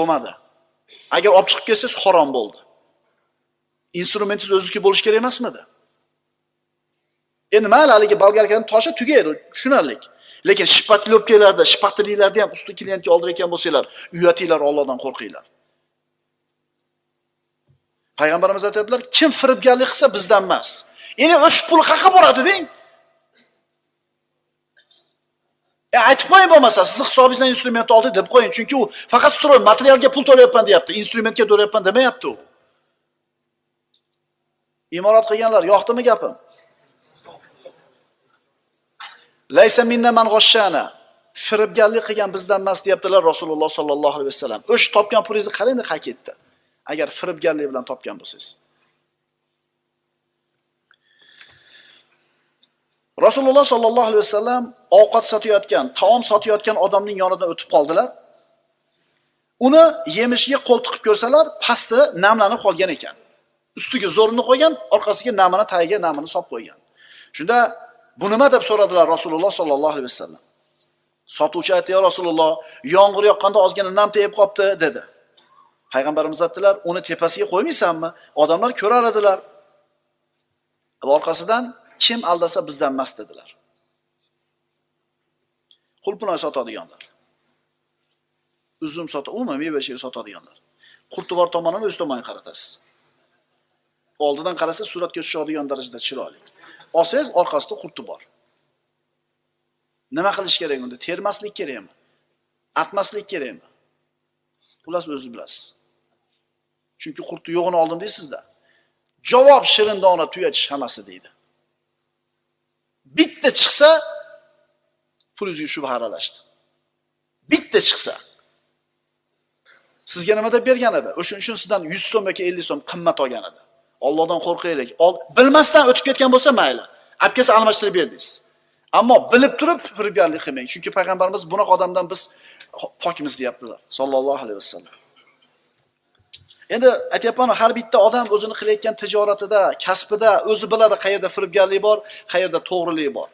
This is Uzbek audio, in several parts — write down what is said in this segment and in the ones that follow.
bo'lmadi. Agar olib chiqib kelsangiz harom bo'ldi. Instrumentingiz o'ziniki bo'lishi kerak emasmidi? Endi mayli, haligi bolgarkani toshi tugaydi, tushunarli. Lekin shpatlyopkalarda, shpatlilarda ham usti klientga oldirayotgan bo'lsanglar, uyatinglar, Allohdan qo'rqinglar. Payg'ambarimiz aytadilar, kim firibgarlik qilsa bizdan emas. Endi o'sha pul qayerga boradi deng? Aytib qo'ying bo'lmasa, sizni hisobingizdan instrument oldi deb qo'ying, chunki u faqat stroy materialga pul to'layapman deyapti, instrumentga to'layapman demayapti u. Imorat qilganlar, yoqdimi gapim? Laysa minna man g'ashshana. Firibgarlik qilgan bizdan emas deyaptilar Rasululloh sallallohu alayhi vasallam. O'sha topgan pulingizni qarang, qayerga ketdi? Agar firibgarlik bilan topgan bo'lsangiz. Rasululloh sallallohu alayhi vasallam ovqat sotayotgan, taom sotayotgan odamning yonidan o'tib qoldilar. Uni yemishiga qo'l tiqib ko'rsalar, pasti namlanib qolgan ekan. Ustiga zo'rini qo'ygan, orqasiga namini, tagiga namini solib qo'ygan. Shunda bu nima deb so'radilar Rasululloh sallallohu alayhi vasallam. Sotuvchi aytdi: "Ya Rasululloh, yomg'ir yoqqanda ozgina nam tegib qopti" dedi. Payg'ambarimiz aytdilar: "Uni tepasiga qo'ymaysanmi? Odamlar ko'rar edilar." Va orqasidan kim aldasa bizdan emas dedilar. Qulpinoy sotadiganlar. Uzum sotadi, umuman meva-cheva sotadiganlar. Qurti bor tomonini o'z tomoniga qaratasiz. Oldidan qarasa suratga tushadigan darajada chiroyli. Olsangiz orqasida qurti bor. Nima qilish kerak unda? Termaslik kerakmi? Artmaslik kerakmi? Xullas o'zingiz bilasiz. Chunki qurti yo'g'ini oldim deysizda. Javob shirin dona tuya tish hammasi deydi. Bitta chiqsa pulingizga shubha aralashdi. Bitta chiqsa sizga nima deb bergan edi? O'shuning uchun sizdan 100 so'm yoki 50 so'm qimmat olgan edi. Allohdan qo'rqaylik. Bilmasdan o'tib ketgan bo'lsa mayli. Olib kelsa almashtirib berdingiz. Ammo bilib turib firibgarlik qilmang. Chunki payg'ambarimiz bunaqa odamdan biz pokmiz deyaptilar. Sallallohu alayhi vasallam. Endi aytyapman, har bitta odam o'zini qilayotgan tijoratida, kasbida o'zi biladi qayerda firibgarlik bor, qayerda to'g'rilik bor.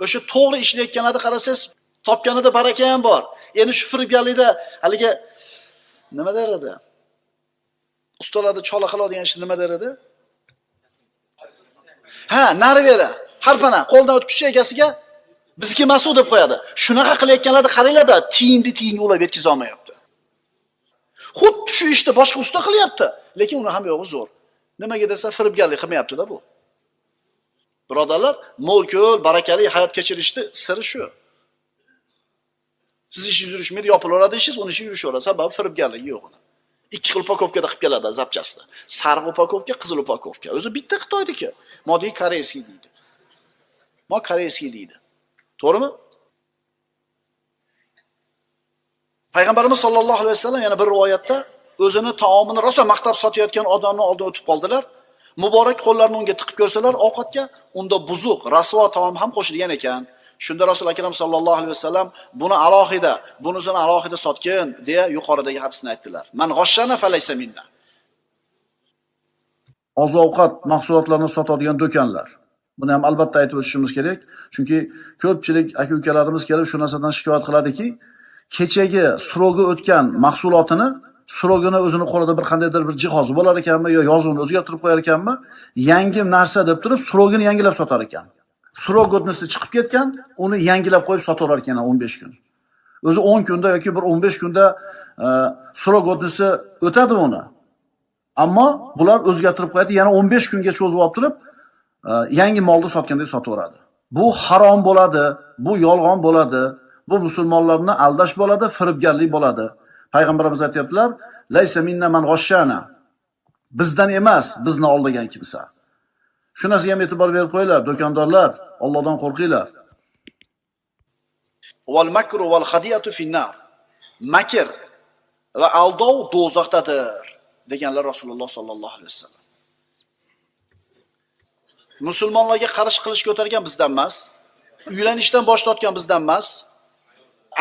O'sha to'g'ri ishlayotganlarni qarasangiz, topganida baraka ham bor. Endi shu firibgarlikda haligi nima der edi? Ustalarda chola qiladigan ishni nima der edi? Ha, nari beri. Harpana qo'ldan o'tkazchi egasiga bizniki emas u deb qo'yadi. Shunaqa qilayotganlarni qaranglar-da, tiyinni tiyinga ulab yetkaza olmayapti. Xuddi shu ishni boshqa usta qilyapti, lekin uni ham yo'g'i zo'r. Nimaga desa firibgarlik qilmayapti-da bu. Birodarlar, mo'l-ko'l, barakali hayot kechirishni siri shu. Siz ishingiz yurishmaydi, yopilaveradi ishingiz, uni ishi yurishaveradi. Sababi firibgarligi yo'q uni. Ikki xil upakovkada qilib keladi zapchastni. Sariq upakovka, qizil upakovka. O'zi bitta Xitoyniki. Modiy koreyskiy deydi. Mo koreyskiy deydi. To'g'rimi? Payg'ambarimiz sollallohu alayhi vasallam yana bir rivoyatda o'zini taomini rosa maqtab sotayotgan odamni oldiga o'tib qoldilar. Muborak qo'llarini unga tiqib ko'rsalar ovqatga, unda buzuq, rasvo taom ham qo'shilgan ekan. Shunda Rasul akram sollallohu alayhi vasallam buni alohida, bunisini alohida sotgin deya yuqoridagi hadisni aytdilar. Man g'ashshana falaysa minna. Oziq-ovqat mahsulotlarini sotadigan do'konlar. Buni ham albatta aytib o'tishimiz kerak. Chunki ko'pchilik aka-ukalarimiz kelib shu narsadan shikoyat qiladiki, kechagi srogi o'tgan mahsulotini, srogini o'zini qo'lida bir qandaydir bir jihozi bo'lar ekanmi yo yozuvini o'zgartirib qo'yar ekanmi, yangi narsa deb turib srogini yangilab sotar ekan. Srok godnosti chiqib ketgan, uni yangilab qo'yib sotaverar ekan 15 kun. O'zi 10 kunda yoki bir 15 kunda srok godnosti o'tadi uni. Ammo bular o'zgartirib qo'yadi, yana 15 kunga cho'zib olib turib, yangi molni sotgandek sotaveradi. Bu harom bo'ladi, bu yolg'on bo'ladi, bu musulmonlarni aldash bo'ladi, firibgarlik bo'ladi. Payg'ambarimiz aytayaptilar: "Laysa minna man g'ashshana." Bizdan emas, bizni aldagan kimsa. Shu narsaga ham e'tibor berib qo'yinglar, do'kondorlar, Allohdan qo'rqinglar. Wal makru wal khadiyatu finnar. Makr va aldov do'zaxdadir deganlar Rasululloh sallallohu alayhi vasallam. Musulmonlarga qarshi qilish ko'targan bizdan emas, uylanishdan bosh tortgan bizdan emas,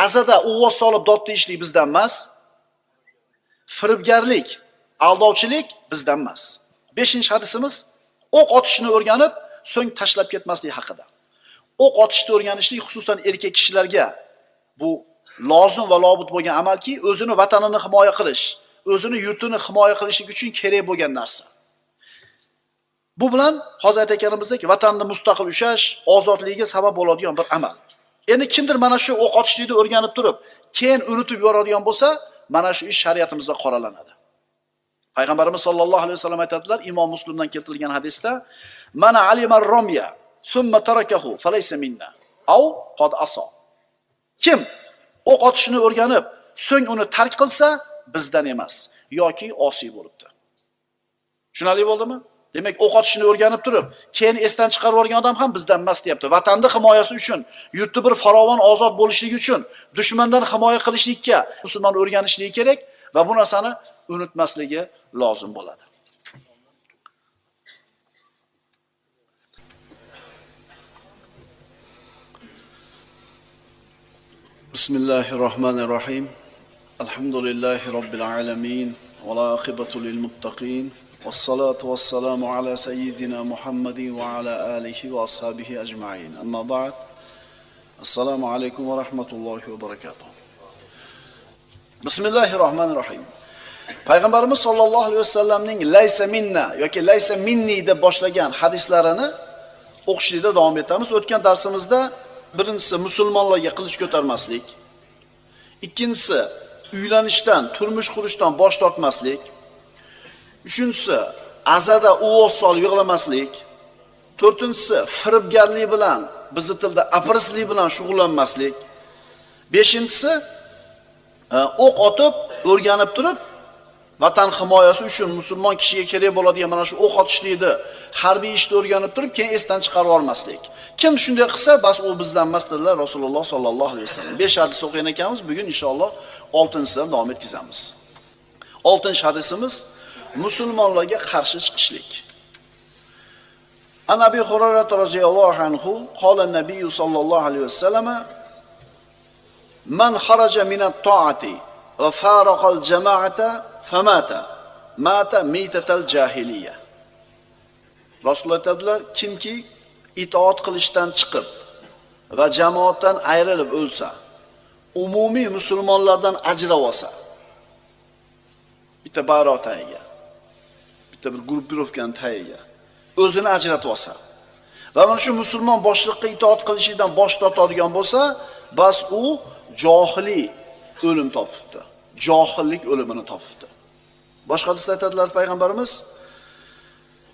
azada uvvos solib dod deyishlik bizdan emas, firibgarlik, aldovchilik bizdan emas. 5-hadisimiz o'q otishni o'rganib, so'ng tashlab ketmaslik haqida. O'q otishni o'rganishlik xususan erkak kishilarga bu lozim va lobud bo'lgan amalki, o'zini vatanini himoya qilish, o'zini yurtini himoya qilishlik uchun kerak bo'lgan narsa. Bu bilan hozir aytganimizdek vatanni mustaqil ushlash, ozodligiga sabab bo'ladigan bir amal. Endi kimdir mana shu o'q otishlikni o'rganib turib, keyin unutib yuboradigan bo'lsa, mana shu ish shariatimizda qoralanadi. Payg'ambarimiz sollallohu alayhi vasallam aytadilar, Imom Muslimdan keltirilgan hadisda, "Man alima ar-ramya thumma tarakahu falaysa minna aw qad asa." Kim o'q otishni o'rganib, so'ng uni tark qilsa, bizdan emas yoki osiy bo'libdi. Tushunarli bo'ldimi? Demak, o'q otishni o'rganib turib, keyin esdan chiqarib yuborgan odam ham bizdan emas deyapti. Vatanni himoyasi uchun, yurtni bir farovon ozod bo'lishligi uchun, dushmandan himoya qilishlikka musulmon o'rganishligi kerak va bu narsani unutmasligi lozim bo'ladi. Bismillahirrohmanirrohim. Alhamdulillahi robbil alamin va la aqibatu lil muttaqin. والصلاة والسلام على سيدنا محمد وعلى آله وأصحابه أجمعين. أما بعد، السلام عليكم ورحمة الله وبركاته. بسم الله الرحمن الرحيم. Payg'ambarimiz sollallohu alayhi vasallamning laysa minna yoki laysa minni deb boshlagan hadislarini o'qishlikda davom etamiz. O'tgan darsimizda birinchisi musulmonlarga qilich ko'tarmaslik, ikkinchisi uylanishdan, turmush qurishdan bosh tortmaslik, uchinchisi azada ovoz solib yig'lamaslik, to'rtinchisi firibgarlik bilan, bizni tilda aprislik bilan shug'ullanmaslik, beshinchisi o'q otib o'rganib turib vatan himoyasi uchun musulmon kishiga kerak bo'ladigan mana shu o'q otishlikni, harbiy ishni o'rganib turib keyin esdan chiqarib olmaslik. Kim shunday qilsa, bas u bizdan emas dedilar Rasululloh sollallohu alayhi vasallam. 5 hadis o'qigan ekanmiz, bugun inshaalloh 6-sidan davom etkazamiz. 6-hadisimiz musulmonlarga qarshi chiqishlik. An Abi Hurayra roziyallohu anhu qola Nabiy sollallohu alayhi vasallam: "Man kharaja min at-ta'ati va faraqa al-jama'ata famata mata mitatal jahiliya." Rasululloh aytadilar, kimki itoat qilishdan chiqib va jamoatdan ayrilib o'lsa, umumiy musulmonlardan ajrab olsa, bitta bayroq tagiga, bitta bir gruppirovkani tagiga o'zini ajratib olsa va mana shu musulmon boshliqqa itoat qilishidan bosh tortadigan bo'lsa, bas u johiliy o'lim topibdi. Johillik o'limini topibdi. Boshqa hadisda aytadilar payg'ambarimiz: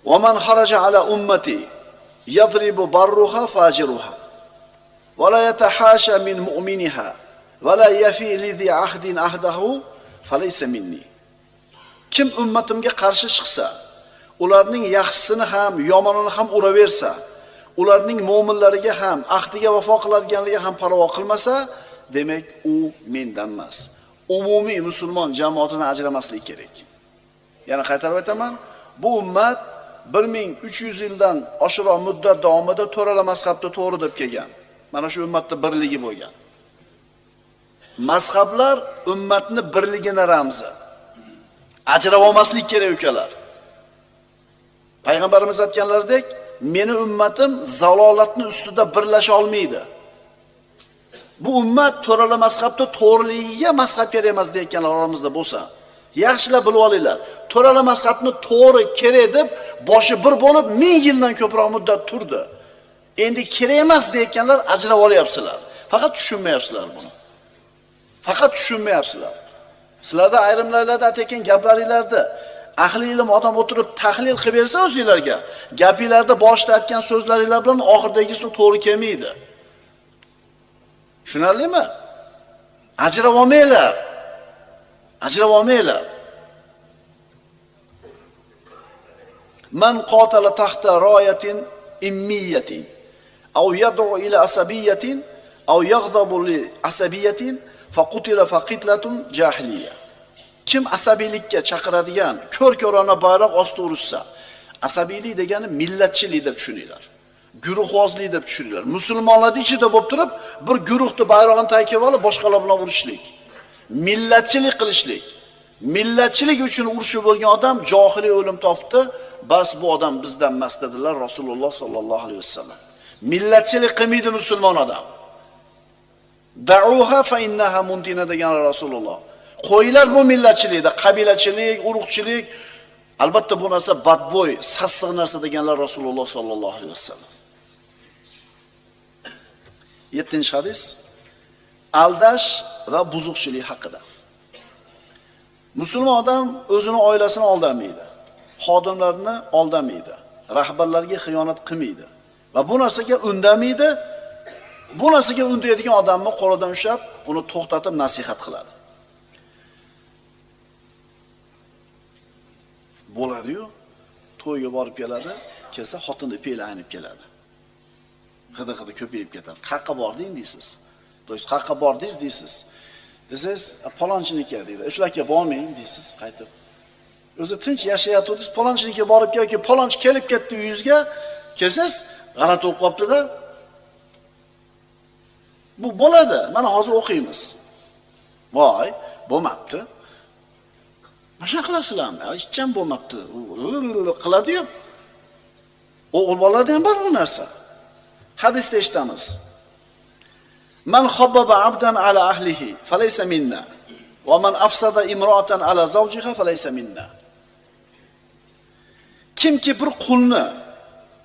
"Va man kharaja ala ummati yadribu barruha fajiruha va la yatahasha min mu'miniha va la yafi li ahdin ahdahu falaysa minni." Kim ummatimga qarshi chiqsa, ularning yaxshisini ham, yomonini ham uraversa, ularning mo'minlariga ham, ahdiga vafo qiladiganligiga ham parvo qilmasa, demak u mendan emas. Umumiy musulmon jamoatini ajramaslik kerak. Yana qaytarib aytaman, bu ummat 1300 yildan oshiroq muddat davomida to'rala mazhabda to'g'ri deb kelgan. Mana shu ummatda birligi bo'lgan. Mazhablar ummatni birligini ramzi. Ajrab olmaslik kerak ukalar. Payg'ambarimiz aytganlaridek, meni ummatim zalolatni ustida birlasha olmaydi. Bu ummat to'rala mazhabda to'g'riligiga mazhab kerak emas deyotganlar oramizda bo'lsa, yaxshilab bilib olinglar. To'rala mazhabni to'g'ri kerak deb boshi bir bo'lib 1000 yildan ko'proq muddat turdi. Endi kerak emas deyotganlar ajrab olyapsizlar. Faqat tushunmayapsizlar buni. Faqat tushunmayapsizlar. Sizlarda ayrimlarlarda aytayotgan gaplaringlarda ahli ilm odam o'tirib tahlil qilib bersa o'zingizlarga, gapinglarda boshda aytgan so'zlaringlar bilan oxirdagisi to'g'ri kelmaydi. Tushunarlimi? Ajrab olmanglar. Ajrab olmanglar. Man qatala tahta royatin immiyatin aw yad'u ila asabiyatin aw yaghdabu li asabiyatin faqutila faqitlatun jahiliya. Kim asabiylikka chaqiradigan ko'r-ko'rona bayroq ostida urushsa, asabiylik degani millatchilik deb tushuninglar. Guruhvozlik deb tushuninglar. Musulmonlar ichida bo'lib turib, bir guruhni bayrog'ini taykib olib boshqalar bilan urushlik, millatchilik qilishlik. Millatchilik uchun urushib bo'lgan odam johiliy o'lim topdi, bas bu odam bizdan emas dedilar Rasululloh sollallohu alayhi vasallam. Millatchilik qilmaydi musulmon odam. Da'uha fa innaha muntina degan Rasululloh. Qo'ylar bu millatchilikda, qabilachilik, urug'chilik, albatta bu narsa badbo'y, sassiq narsa deganlar Rasululloh sallallohu alayhi vasallam. 7-hadis aldash va buzuqchilik haqida. Musulmon odam o'zini oilasini aldamaydi, xodimlarini aldamaydi, rahbarlarga xiyonat qilmaydi va bu narsaga undamaydi. Bu narsaga undaydigan odamni qo'lidan ushlab, uni to'xtatib nasihat qiladi. Bo'ladi-yu, to'yga borib keladi, kelsa xotini peli aynib keladi. Hidi-hidi ko'payib ketadi. Qayerqa bording deysiz. To'ysiz, qayerqa bordingiz deysiz. Desangiz, palonchiniki deydi. O'shalarga bormang deysiz, qaytib. O'zi tinch yashayotgandingiz, palonchinikiga borib yoki palonchi kelib ketdi uyingizga, kelsangiz, g'alati bo'lib qolibdi-da. Bu bo'ladi. Mana hozir o'qiymiz. Voy, bo'lmabdi. Mana shunaqa qilasizlarmi? Hech ham bo'lmabdi. Qiladi-yu. O'g'il bolalarda ham bor bu narsa. Hadisda eshitamiz. Man khabbaba abdan ala ahlihi falaysa minna va man afsada imra'atan ala zawjiha falaysa minna. Kimki bir qulni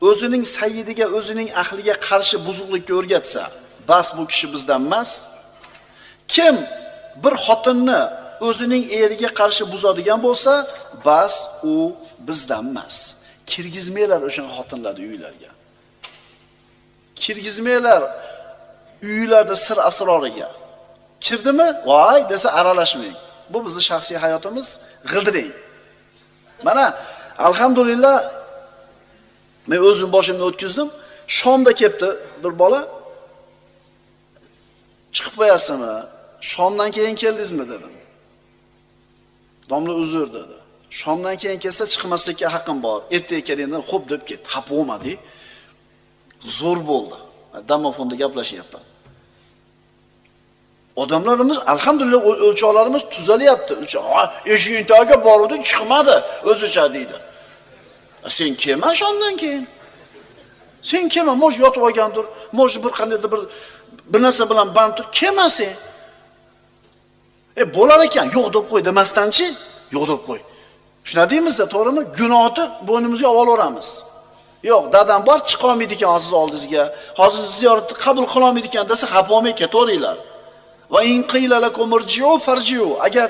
o'zining sayyidiga, o'zining ahliga qarshi buzuqlikka o'rgatsa, bas bu kishi bizdan emas. Kim bir xotinni o'zining eriga qarshi buzadigan bo'lsa, bas u bizdan emas. Kirgizmanglar o'sha xotinlarni uylarga. Kirgizmanglar uylarda sir asroriga. Kirdimi? Voy desa aralashmang. Bu bizning shaxsiy hayotimiz, g'ildiring. Mana alhamdulillah men o'zim boshimni o'tkazdim. Shomda kelibdi bir bola. Chiqib qo'yasizmi? Shomdan keyin keldingizmi dedim. Domla uzr dedi. Shomdan keyin kelsa chiqmaslikka haqqim bor. Ertaga keling dedim, xo'p deb ketdi. Xafa bo'lmadi. Zo'r bo'ldi. Domofonda gaplashyapman. Odamlarimiz alhamdulillah o'lchovlarimiz tuzalyapti. O'lchov, eshiging tagiga boruvdi, chiqmadi, o'zicha deydi. Sen kelma shomdan keyin. Sen kelma, moj yotib olgandir, moj bir qandaydir bir narsa bilan band tur, kelma sen. Bo'lar ekan, yo'q deb qo'y demasdanchi, yo'q deb qo'y. Shuna deymizda, to'g'rimi? Gunohni bo'ynimizga olaveramiz. Yo'q, dadam bor, chiqa olmaydi ekan hozir oldingizga. Hozir ziyoratni qabul qila olmaydi ekan desa, xafa bo'lmay ketaveringlar. Va in qila lakum irji'u farji'u. Agar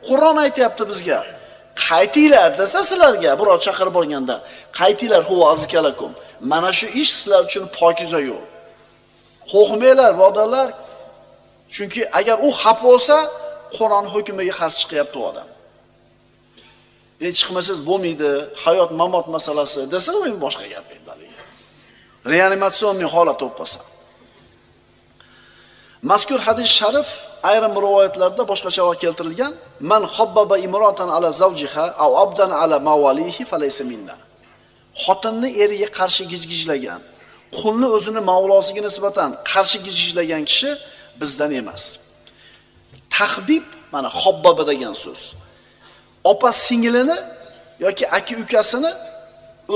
Qur'on aytayapti bizga, qaytinglar desa sizlarga, birov chaqirib borganda, qaytinglar huva azkalakum. Mana shu ish sizlar uchun pokiza yo'l. Qo'rqmanglar, birodarlar. Chunki agar u xafa bo'lsa, Qur'on hukmiga qarshi chiqyapti u odam. Chiqmasangiz bo'lmaydi, hayot mamot masalasi desa, u endi boshqa gap endi. Reanimatsionniy holat bo'lib qolsa. Mazkur hadis sharif ayrim rivoyatlarda boshqacharoq keltirilgan. Man khabbaba imratan ala zawjiha aw abdan ala mawalihi falaysa minna. Xotinni eriga qarshi gijgijlagan, qulni o'zini mavlosiga nisbatan qarshi gijgijlagan kishi bizdan emas. Tahbib mana xobbaba degan so'z. Opa singlini yoki aka ukasini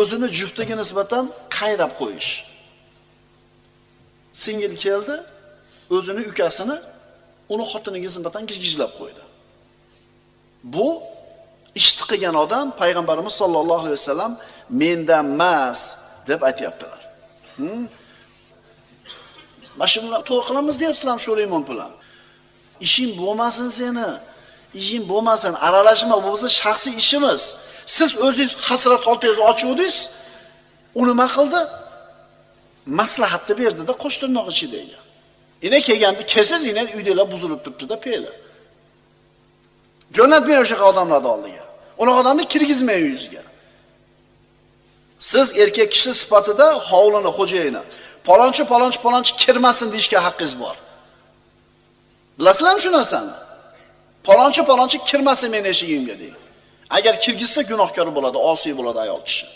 o'zini juftiga nisbatan qayrab qo'yish. Singil keldi, o'zini ukasini uni xotiniga nisbatan gijgijlab qo'ydi. Bu ishni qilgan odam payg'ambarimiz sollallohu alayhi vasallam mendan emas deb aytayaptilar. Mana shu bilan to'y qilamiz deyapsizlar shu remont bilan. Ishing bo'lmasin seni. Ishing bo'lmasin, aralashma, bu bizning shaxsiy ishimiz. Siz o'zingiz hasrat xoltangizni ochuvdingiz, u nima qildi? Maslahatni berdi-da qo'sh tirnoq ichidagi. Ina kelganda kelsangiz, ina uydagilar buzilib turibdi-da peli. Jo'natmang o'sha odamlarni oldiga. Unaqa odamni kirgizmang uyingizga. Siz erkak kishi sifatida hovlini xo'jayini, palonchi palonchi palonchi kirmasin deyishga haqqingiz bor. Bilasizlarmi shu narsani? Palonchi palonchi kirmasin meni eshigimga deng. Agar kirgizsa gunohkor bo'ladi, osiy bo'ladi ayol kishi.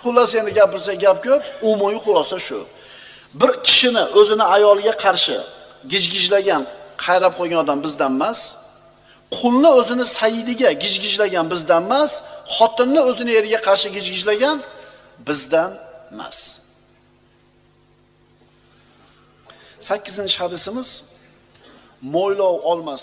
Xullas endi gapirsa gap ko'p, umumiy xulosa shu. Bir kishini o'zini ayoliga qarshi gijgijlagan, qayrab qo'ygan odam bizdan emas. Qulni o'zini sayyidiga gijgijlagan bizdan emas, xotinni o'zini eriga qarshi gijgijlagan bizdan emas. 8-hadisimiz mo'ylov olmas